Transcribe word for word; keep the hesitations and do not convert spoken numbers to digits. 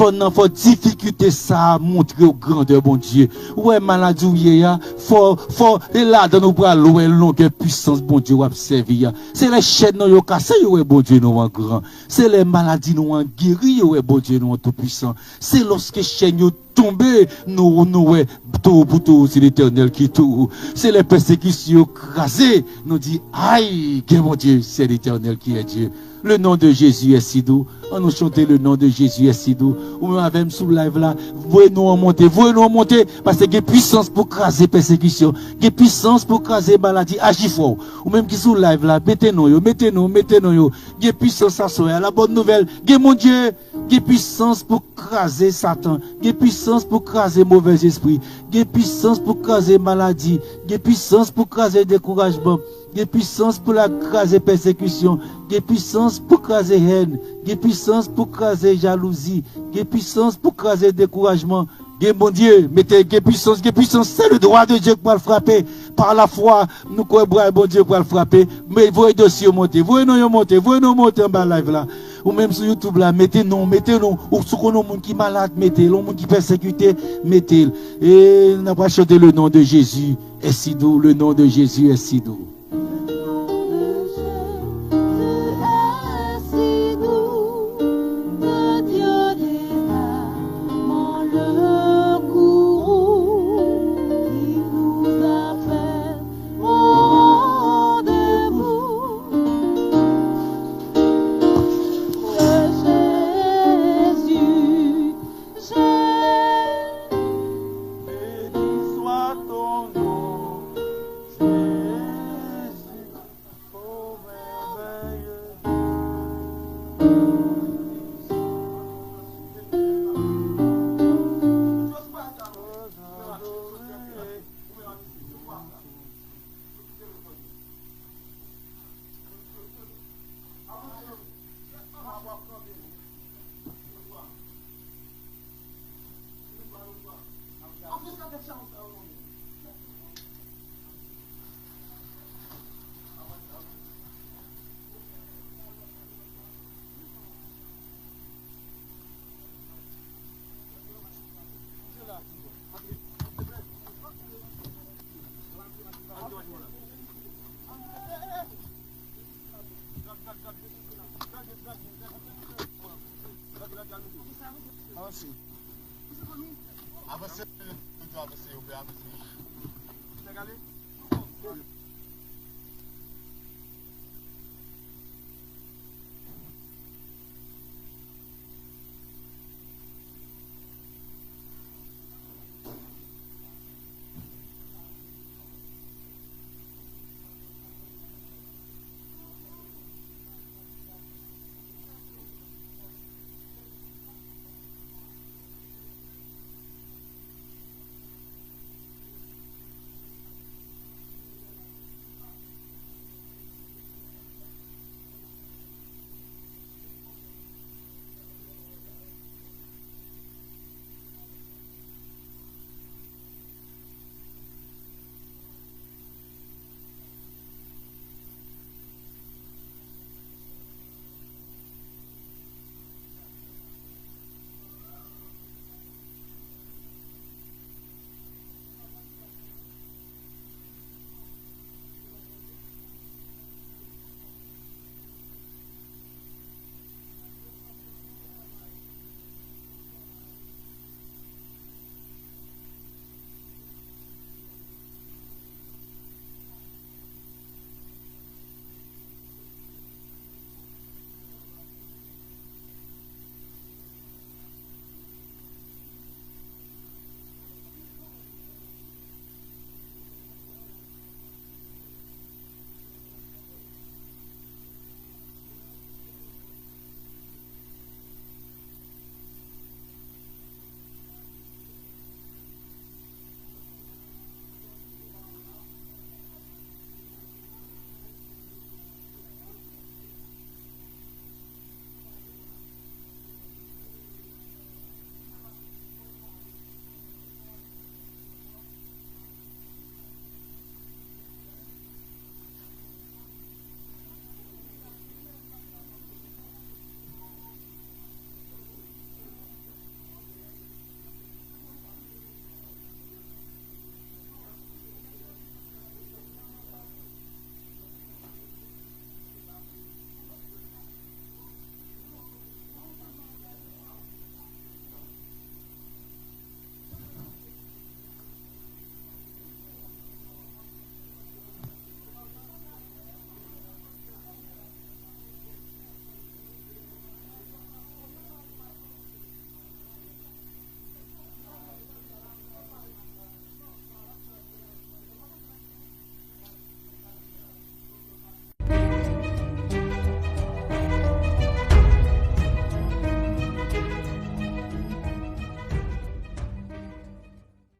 Pandan fò difikilte sa a montre w grandè Bondye. Ou wè maladi w ye a, fò, fò, e ladan ou pral wè longè pwisans Bondye w ap sèvi a. Se lè chèn nou yo kase, yo wè Bondye nou an gran. Se lè maladi nou an geri, yo wè Bondye nou an toupwisan. Se lòske chèn yo tonbe, nou, nou wè towo pou towo, se Letènèl ki towo. Se lè pèsekisyon yo kraze, nou di, ay, gen Bondye, c'est l'Éternel qui est Dieu. Le nom de Jésus est si doux. An nou chante le nom de Jésus est si doux. Ou menm avè m sou live la, voye non an monte, voye non an monte, paske gen pwisans pou kraze pèsekisyon, gen pwisans pou kraze maladi, aji fò. Ou menm ki sou live la, mete non yo, mete non, mete non yo. Gen pwisans aswè a, la bòn nouvèl, gen Bondye, gen pwisans pou kraze Satan, gen pwisans pou kraze movèzespri, gen pwisans pou kraze maladi, gen pwisans pou kraze dekourajman, gen pwisans pou l kraze pèsekisyon, gen pwisans pou kraze hèn, gen pwisans pou kraze jalouzi, gen pwisans pou kraze dekourajman. Gen Bondye, mete gen pwisans, gen pwisans, se le dwa de Dye k pral frape. Pa lafwa, nou kwè bra Bondye pral frape. Men voye dosye yo monte, voye non yo monte, voye non yo monte anba live la. Ou menm sou YouTube la, mete non, mete non. Ou si w konn yon moun ki malad, mete l. Yon moun ki pèsekite, mete l. E n ap chante le nom de Jésus est si doux, le nom de Jésus est si doux. Le nom de Jésus est si doux, que Dieu descend en le courroux, il nous appelle au rendez-vous. Que Jésus, Jésus, béni soit ton nom, Jésus. Avanse. Avanse, avanse, avanse.